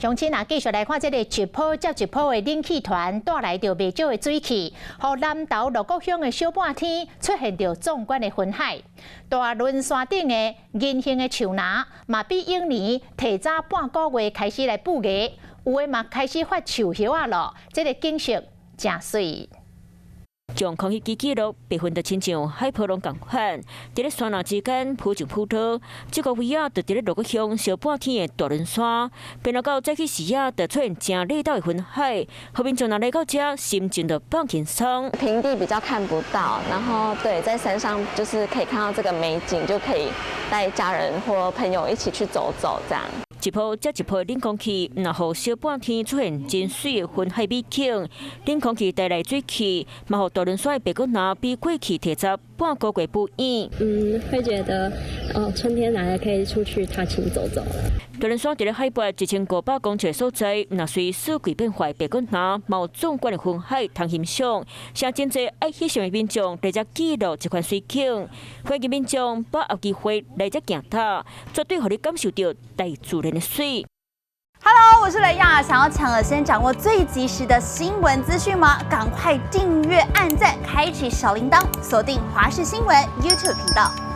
鄉親啊，繼續來看這个一波接一波的冷氣團帶來著袂少的水汽，予南投鹿谷鄉的小半天出現著壯觀的雲海。大崙山頂的銀杏的樹林嘛，比往年提早半個月開始來布芽，有的嘛開始發樹葉仔囉。這个景色誠媠。將空氣機記錄，白雲就親像海波浪仝款，佇咧山林之間浮上浮落。這个位仔就佇咧鹿谷鄉小半天的大崙山，變了到早起時仔，就出現誠熱鬧的雲海，予民眾若來到遮，心情就放輕鬆。平地比較看不到，然後對，在山上就是可以看到這個美景，就可以帶家人或朋友一起去走走，這樣。一波接一波冷空氣，若予小半天出現真媠的雲海美景。冷空氣帶來水汽，嘛予大崙山的白果林比過去提早半個月補圓。嗯，會覺得哦，春天來了，可以出去踏青走走了。大崙山佇咧海拔1500公尺所在，若隨四季變化，白果林嘛有壯觀的雲海通欣賞。現真濟愛翕相的民眾來遮記錄這款水景，歡迎民眾把握機會來遮行踏，絕對予你感受著大自然的媠。 Hello，我是雷亞，想要搶先掌握最及時的新聞資訊嗎？趕快訂閱、按讚、開啟小鈴鐺，鎖定華視新聞 YouTube 頻道。